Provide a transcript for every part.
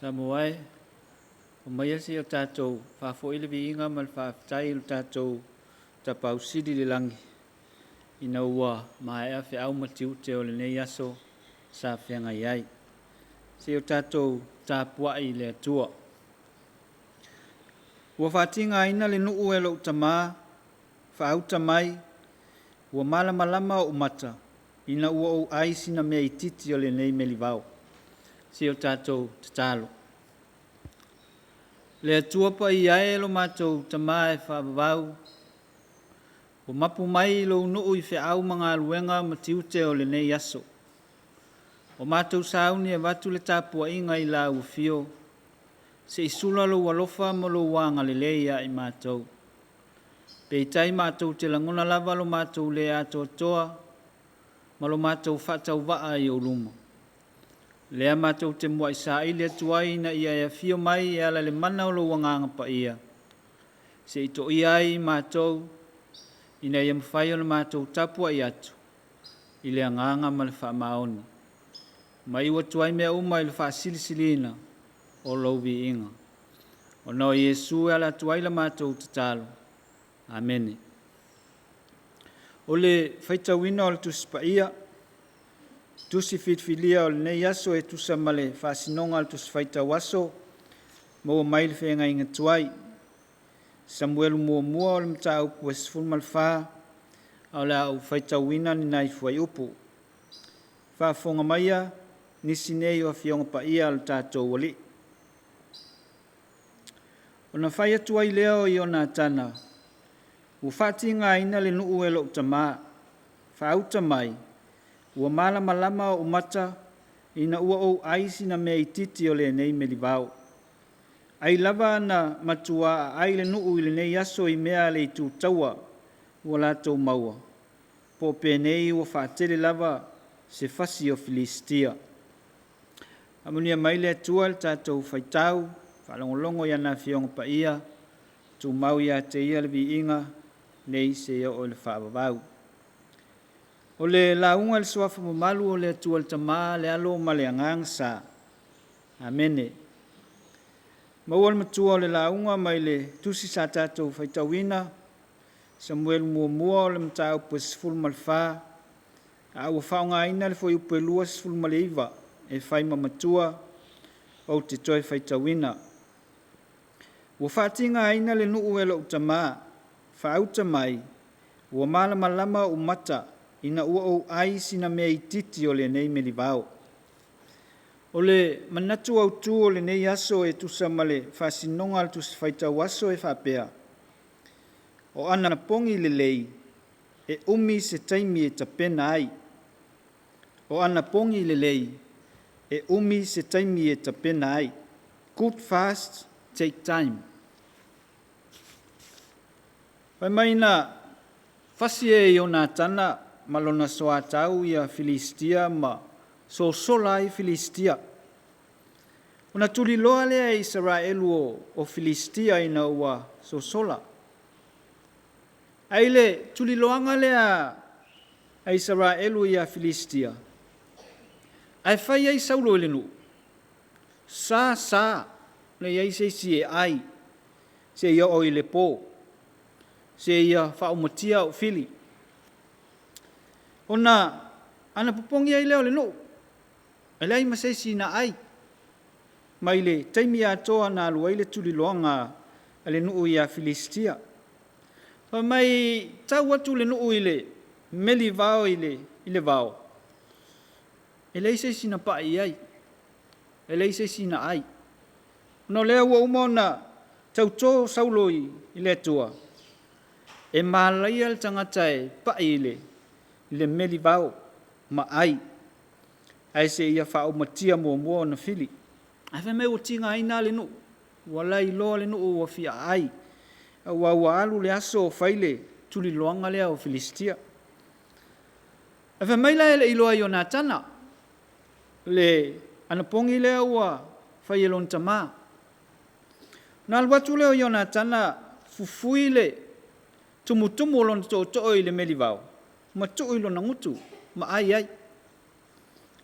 Samoa e, omaia seia o tatou faafoi le viiga ma le faafetai i lo tatou Tapaau Sili i le lagi ina ua maea feau ma tiute o lenei aso sa feagai ai. Seia o tatou tapuai i le Atua. Ua faatigaina le nuu e lou tama, faauta mai, ua malamalama ou mata ina ua ou ai sina mea itiiti o lenei melivao. Se o tatou tatalo. Le Atua Paia e lo matou Tama e faavavau, ua mapu mai lou nuu i feau ma galuega ma tiute o lenei aso. Ua matou sauni e avatu le tapuaiga i lau Afio, se i sula lou alofa ma lou agalelei ia i matou. Peitai matou te lagona lava lo matou le atoatoa ma lo matou faatauvaa i ou luma. Lea matou te muai saili atu ai ina ia e afio mai e ala i le mana o lou Agaga Paia se i toia ai i matou ina ia mafai ona matou tapuai atu i le agaga ma le faamaoni, ma iu atu ai mea uma i le faasilisiliina o lou viiga. Ona o Iesu e ala atu ai la matou tatalo. Amene. O le faitauina o le Tusi Paia, Tusi filifilia o lenei aso e tusa ma le faasinoga a le Tusi Faitau Aso, maua mai le Feagaiga Tuai, Samuelu muamua o le mataupu e 14, ae o le a ou faitauina ni nai fuaiupu. Faafofoga maia nisi nei o Afioga Paia a lo tatou Alii. Ona fai atu ai lea o Ionatana, “Ua faatigaina le nuu e lou tama, faauta mai, ua malamalama ou mata ina ua ou ai sina mea itiiti o lenei melivao. Ai lava na matua aai le nuu i lenei aso i mea a le itu taua ua latou maua, po o penei ua faatele lava se fasi o Filisitia.” Faamanuia mai le Atua i le tatou faitau faalogologo i ana Afioga Paia, tumau ia te Ia le viiga nei seia oo i le faavavau. O le lauga i le Suafa mamalu o le Atua le Tama le Alo ma le Agaga Sa. Amene. Maua le matua o le lauga mai le Tusi sa tatou faitauina, Samuelu muamua o le mataupu e 14, a ua faaaogaina le fuaiupu e 29 e fai ma matua ou te toe faitauina. Ua faatigaina le nuu e lou tama, faauta mai, ua malamalama ou mata ina ua ou ai sina mea itiiti o lenei melivao. O le manatu autu o lenei aso e tusa ma le faasinoga a le Tusi Faitau Aso e faapea, o anapogi lelei, e umi se taimi e tapena ai. O anapogi lelei, e umi se taimi e tapena ai. Good fast take time. Fai mai na fasi e Ionatana ma lona soatau ia Filisitia ma sosola ai Filisitia. Ona tuliloa lea e Isaraelu o Filisitia ina ua sosola. Ae i le tuliloaga lea a Isaraelu ia Filisitia, ae fai ai Saulo i le nuu, sa sa leai se isi e ai seia oo i le po, seia faaumatia ou fili. Ona anapopogi ai lea o le nuu, e leai ma se isi na ai, mai le taimi atoa na alu ai le tuliloaga a le nuu ia Filisitia. Fai mai tau atu le nuu i le meli vao i le vao, e leai se isi na pai i ai, e leai se isi na ai. Ona o lea ua uma ona tauto Saulo i le Atua, e malaia le tagata e pai i le meli vao ma ai, ae seia faaumatia muamua ona fili. Ae fai mai ua tigaina lava le nuu, ua lailoa le nuu ua fia aai, aua ua alu le aso o fai le tuliloaga lea o Filisitia. Ae fai mai la e le i iloa e Ionatana le anapogi lea ua fai e lona tama. Ona alu atu lea o Ionatana fufui le tumutumu o lona tootoo i le meli vao ma tuu i lona gutu ma ai ai.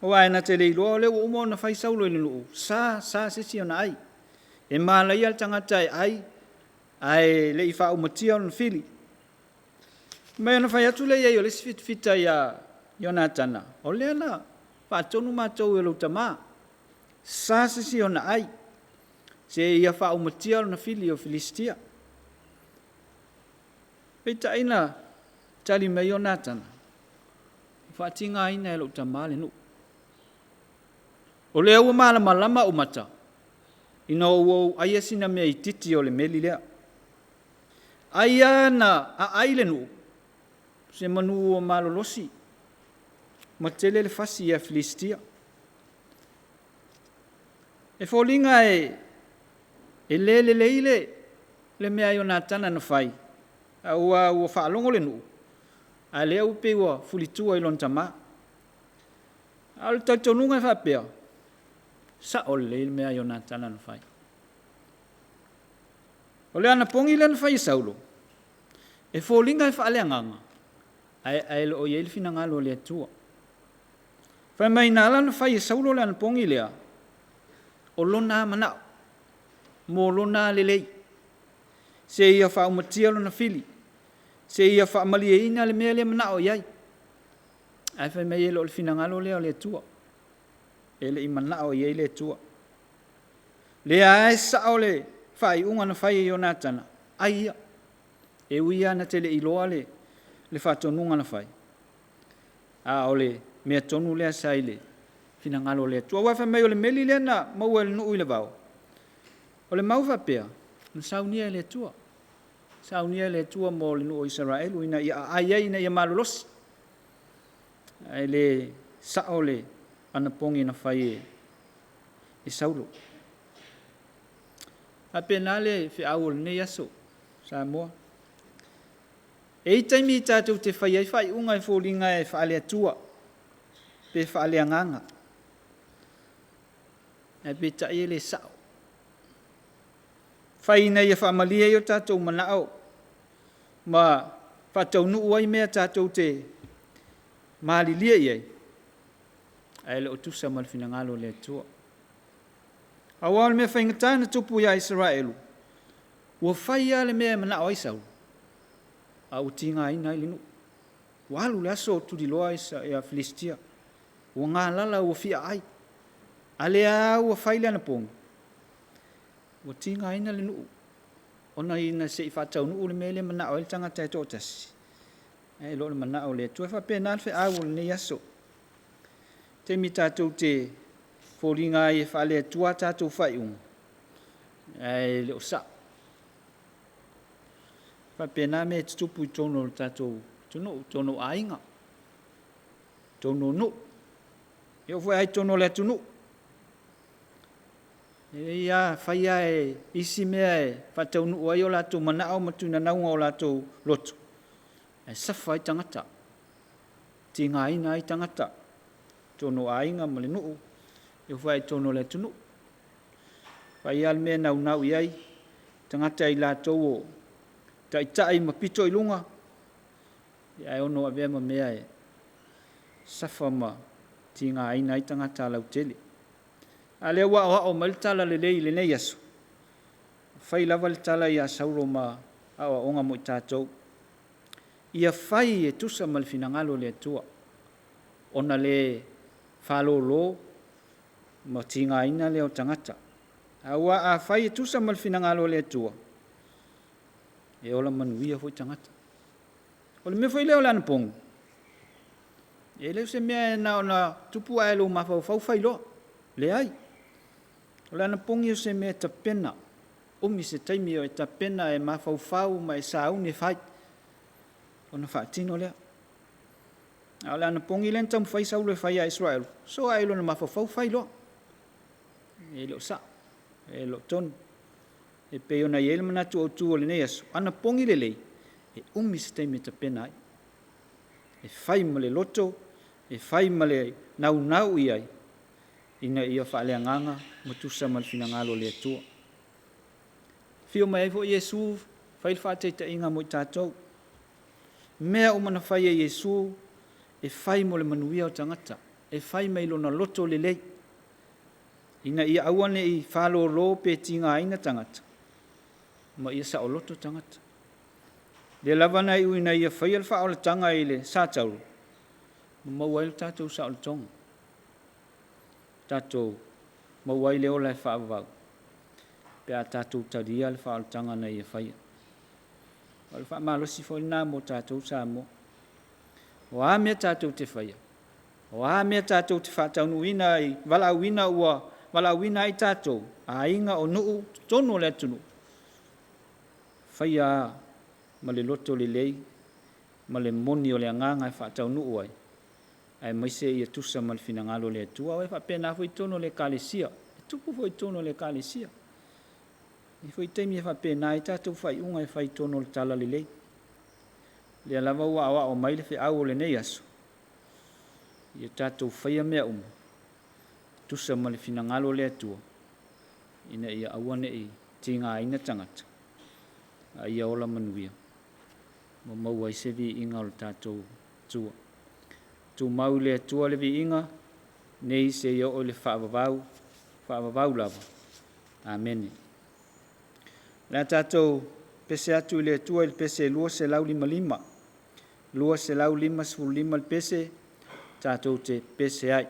Aua e na te le iloa o lea ua uma ona fai Saulo i le nuu, sa, sa se isi ona ai. E malaia le tagata e ai ae le i faaumatia lona fili. Fai mai ona fai atu lea i ai o le isi fitafita ia Ionatana, o lea na faatonu matou e lou tama, sa se isi ona ai, seia faaumatia lona fili o Filisitia. Peitai na tali mai Ionatana, ua faatigaina e lou tama le nuu. O lea ua malamalama ou mata, ina ua ou aia sina mea itiiti o le meli lea. Ai lava na aai le nuu, semanu ua malolosi ma tele le fasi ia Filisitia. E foliga e le lelei le mea a Ionatana na fai, aua ua faalogo le nuu, a o lea ua pei ua fulitua i lona tama. A o le talitonuga e faapea, sao lelei le mea a Ionatana na fai. O le anapogi lea na fai e Saulo, e foliga e faaleagaga, ae le o i ai le finagalo o le Atua. Fai mai na ala ona fai e Saulo le anapogi lea, o lona lava manao, mo lona lava lelei, seia faaumatia lona fili, seia faamalieina le mea lea e manao i ai. Ae fai mai e le o le finagalo lea o le Atua, e le i manao i ai le Atua. O lea lava e sao le faaiuga na fai e Ionatana, ai ia. E ui lava na te le i iloa le faatonuga na fai, a o le mea tonu lea sa i le finagalo o le Atua. Aua fai mai o le meli lea na maua e le nuu i le vao, o le mau faapea, na saunia e le Atua, saunia e le Atua mo le nuu o Isaraelu ina ia aai ai ina ia malolosi. Ae le sao le anapogi na fai e Saulo. E faapena le feau o lenei aso Samoa. E i ai taimi tatou te faia ai faaiuga e foliga e faale-Atua pe faaleagaga, ae peitai e le sao. Fai ina ia faamalie ai o tatou manao ma faataunuu ai mea tatou te malilie i ai, ae le o tusa ma le finagalo o le Atua. Aua o le mea faigata na tupu ia Isaraelu, ua fai lava le mea e manao ai Saulo, a ua tigaina ai le nuu. Ua alu le aso o tuliloa Filisitia, ua galala ua fia ai, a o lea lava ua fai le anapogi, ua tigaina le nuu ona ina se i faataunuu le mea lea e manao ai le tagata e toatasi, ae le o le manao o le Atua. E faapena le feau o lenei aso, taimi tatou te foliga ai e faale-Atua a tatou faaiuga, ae le o sao. E faapena mea e tutupu i totonu o le tatou atunuu, totonu o aiga, totonu o nuu, e oo foi lava i totonu o le atunuu. E lelei lava, fai lava e isi mea e faataunuu ai o latou manao ma tunanauga o latou loto, ae suffer ai tagata, tigaina ai tagata i totonu o aiga ma le nuu, e oo foi lava i totonu o le atunuu. Fai lava le mea e naunau i ai le tagata i latou o taitai ma pito i luga, ae ono avea ma mea e suffer ma tigaina ai tagata lautele. A o lea ua aoao mai le talalelei i lenei aso, fai lava le tala ia Saulo ma aoaoga mo i tatou, ia fai e tusa ma le finagalo o le Atua, ona le faalolo ma tigaina lea o tagata. Aua afai e tusa ma le finagalo o le Atua, e ola manuia foi tagata. O le mea foi lea o le anapogi, e le o se mea na ona tupu ae i lou mafaufau fai loa, leai. O le anapogi o se mea e tapena, umi se taimi o e tapena e mafaufau ma e sauni e fai, ona faatino lea. A o le anapogi lea na taumafai Saulo e fai ia Isaraelu, sosoo lava i lona mafaufau fai loa. E le o sao, e le o tonu. E pei ona i ai le manatu autu o lenei aso, anapogi lelei, e umi se taimi e tapena ai, e fai ma le loto, e fai ma le naunau i ai, ina ia faaleagaga ma tusa ma le finagalo o le Atua. Afio mai ai foi Iesu fai le faataitaiga mo i tatou, mea uma na fai e Iesu, e fai mo le manuia o tagata. e fai mai lona loto lelei, ina ia aua ne i faalolo pe tigaina tagata, ma ia saoloto tagata. O lea lava na iu ina ia faia le faaolataga i le satauro, ma maua ai le tatou saolotoga, tatou maua ai le ola e faavavau, pe a tatou talia le faaolataga na ia faia. O le faamalosi foi lena mo tatou Samoa. O a mea tatou te faia, o a mea tatou te faataunuuina i valaauina ua valaauina ai tatou, aiga o nuu, totonu o le atunuu, faia lava ma le loto lelei ma le moni o le agaga e faataunuu ai, aemaise ia tusa ma le finagalo o le Atua. Aua e faapena foi totonu o le Ekalesia, e tupu foi i totonu o le Ekalesia. E i ai foi taimi e faapena ai tatou faaiuga e fai i totonu o le talalelei. O lea lava ua aoao mai le feau o lenei aso, ia tatou faia mea uma e tusa ma le finagalo o le Atua ina ia aua ne i tigaina tagata, a ia ola manuia ma maua ai se viiga o le tatou Atua. Tumau i le Atua le viiga nei seia oo i le faavavau, faavavau lava. Amene. O le a tatou pese atu i le Atua i le pese 255, 255 le pese tatou te pese ai.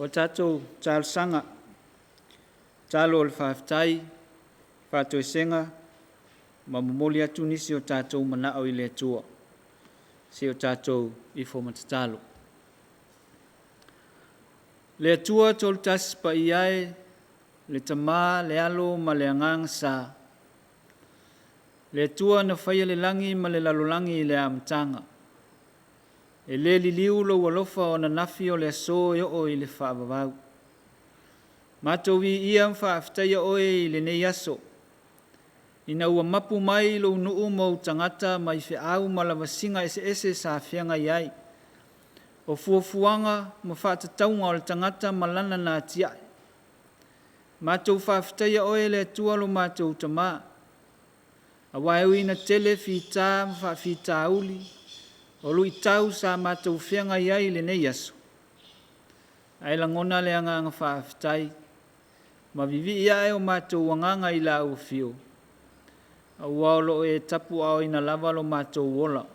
tatou talosaga, tatalo o le faafetai, faatoesega ma momoli atu nisi o tatou manao i le Atua. Se i o tatou ifo ma tatalo. Le Atua Tolutasi Paia e, le Tama, le Alo ma le Agaga Sa, le Atua na faia le lagi ma le lalolagi i le amataga, e le liliu lou alofa o ananafi o le aso e oo i le faavavau. Matou viia ma faafetaia Oe i lenei aso, ina ua mapu mai lou nuu ma ou tagata mai feau ma lavasiga eseese sa feagai ai, o fuafuaga ma faatatauga o le tagata ma lana natiae. Matou faafetaia Oe le Atua lo matou Tama, aua e ui ina tele fita ma faafitauli, o luitau sa matou feagai ai i lenei aso, ae lagona le agaga faafetai ma vivii ae o matou agaga i lau Afio, aua o lo o e tapuaaoina lava lo matou ola.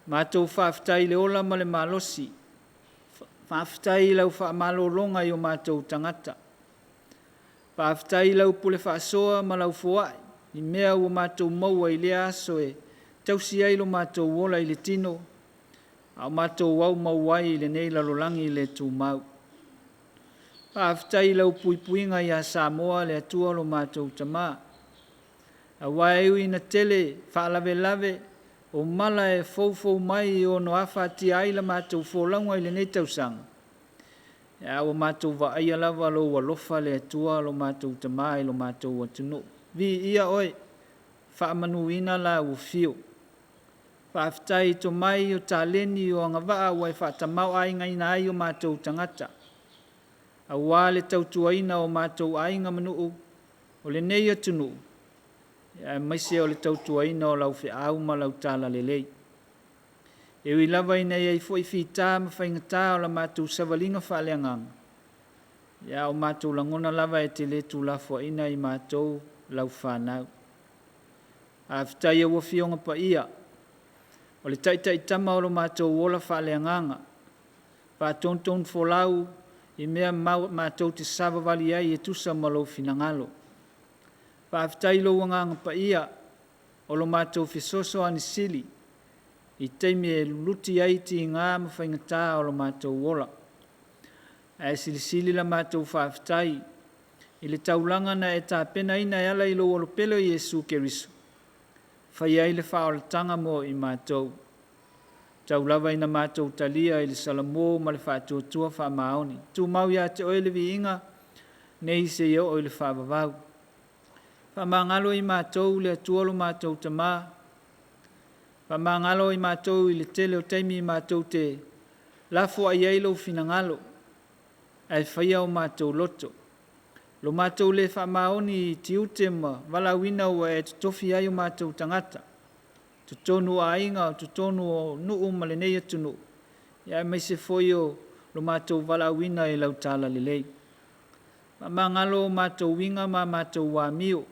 Matou faafetai i le ola ma le malosi, faafetai i lau faamalologa i o matou tagata, faafetai i lau pule faasoa ma lau foai i mea ua matou maua i lea aso e tausi ai lo matou ola i le tino a o matou aumau ai i lenei lalolagi le tumau. Faafetai i lau puipuiga ia Samoa le Atua lo matou Tama, aua e ui ina tele faalavelave o mala e foufou mai e ono afatia ai la matou folauga i lenei tausaga, ae ua matou vaaia lava lou alofa le Atua lo matou Tama i lo matou atunuu. Viia Oe, faamanuina lau Afio. Faafetai i tomai, o taleni, o agavaa ua e faatamaoaigaina ai o matou tagata, aua le tautuaina o matou aiga ma nuu o lenei atunuu, aemaise o le tautuaina o lau feau ma lau talalelei. E ui lava ina i ai foi fita ma faigata o la matou savaliga faaleagaga, a o matou lagona lava e te le tuulafoaiina i matou lau fanau. Faafetai i au Afioga Paia, o le taitaitama o lo matou ola faaleagaga, faatonutonufolau i mea matou te savavali ai e tusa ma lou finagalo. Faafetai i lou Agaga Paia o lo matou Fesoasoani Sili i taimi e luluti ai tiga ma faigata o lo matou ola. Ae silisili la matou faafetai i le taulaga na e tapenaina e ala i lou Alopele o Iesu Keriso e faia ai le faaolataga mo i matou. Tau lava ina matou talia i le salamo ma le faatuatua faamaoni. Tumau ia te Oe le viiga nei seia oo i le faavavau. Faamagalo i matou le Atua lo matou Tama, faamagalo i matou i le tele o taimi matou te lafoai ai lou finagalo ae faia o matou loto. Lo matou le faamaoni i tiute ma valaauina ua e totofi ai o matou tagata, totonu o aiga, o totonu o nuu ma lenei atunuu, aemaise foi o lo matou valaauina i lau talalelei. Faamagalo o matou uiga ma a matou amio,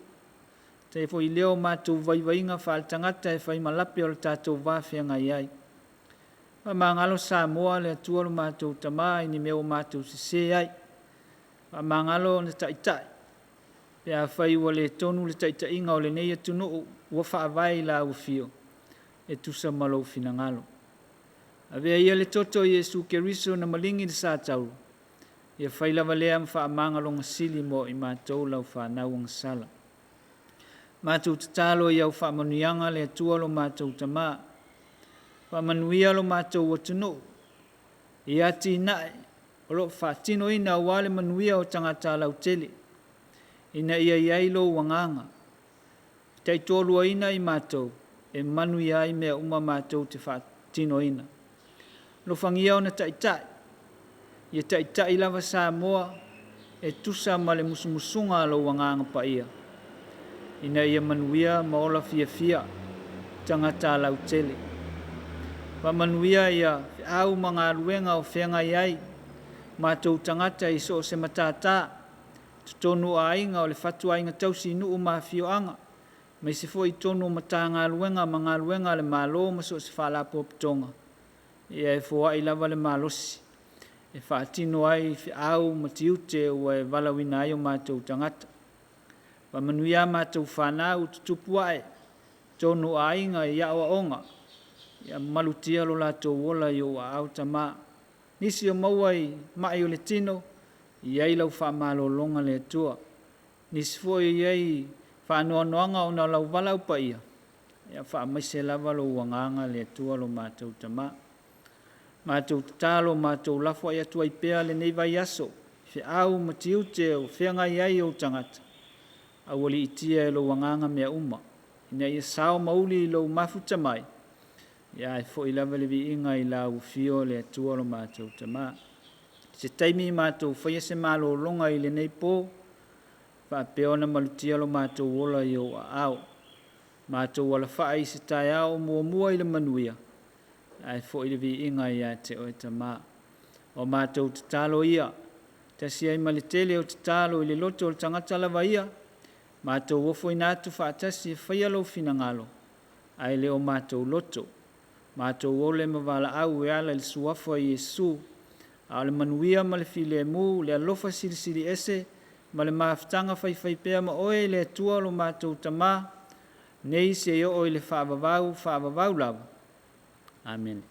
talia foi lea o matou vaivaiga faaletagata e fai ma lape o le tatou va feagai ai. Faamagalo Samoa le Atua lo matou Tama i ni mea ua matou sese ai, faamagalo ona taitai pe afai ua le tonu le taitaiga o lenei atunuu ua faavae i lau Afio e tusa ma lou finagalo. Avea ia le toto o Iesu Keriso na maligi i le satauro, ia fai lava lea ma faamagaloga sili mo i matou lau fanau agasala. Matou tatalo i au faamanuiaga le Atua lo matou Tama, faamanuia lo matou atunuu i atinae o lo o faatinoina aua le manuia o tagata lautele, ina ia i ai lou Agaga e taitoaluaina i matou e manuia ai mea uma matou te faatinoina. Alofagia ona taitai, ia taitai lava Samoa e tusa ma le musumusuga a lou Agaga Paia ina ia manuia ma ola fiafia tagata lautele. Faamanuia ia feau ma galuega o feagai ai matou tagata i so o se matata, totonu o aiga, o le fatuaiga tausii nuu ma afioaga, aemaise foi totonu o Matagaluega ma galuega a le Malo ma so o se Faalapotopotoga, ia e foai lava le malosi. e faatino ai feau ma tiute ua e valaauina ai o matou tagata. Faamanuia a matou fanau tutupu ae, totonu o aiga i aoaoga, ia malutia lo latou ola i ou aao Tama. Nisi o maua i mai o le tino, i ai lau faamalologa le Atua. Nisi foi o i ai faanoanoaga ona o lau valaau paia, ia faamaise lava lou agaga le Atua lo matou Tama. Matou tatalo matou lafoai atu ai pea lenei vaiaso i feau ma tiute o feagai ai ou tagata, aualiitia e lou Agaga mea uma, ina ia sao ma uli i lou mafuta mai, ae foi lava le viiga i lau afio le Atua lo matou Tama. Se taimi matou faia se malologa i lenei po, faapea ona malutia lo matou ola i ou aao. Matou alafai i se taeao o muamua i le manuia, ae foi le viiga ia te oe Tama. O matou tatalo ia, tasi ai ma le tele o tatalo i le loto o le tagata lava ia, matou ofoina atu faatasi e faia lou finagalo, ae le o matou loto. Matou ole ma valaau e ala i le suafa o Iesu, a o le manuia ma le filemu, le alofa silisili ese ma le mafutaga faifaipea ma oe le Atua lo matou Tama, nei seia oo i le faavavau faavavau lava. Amene.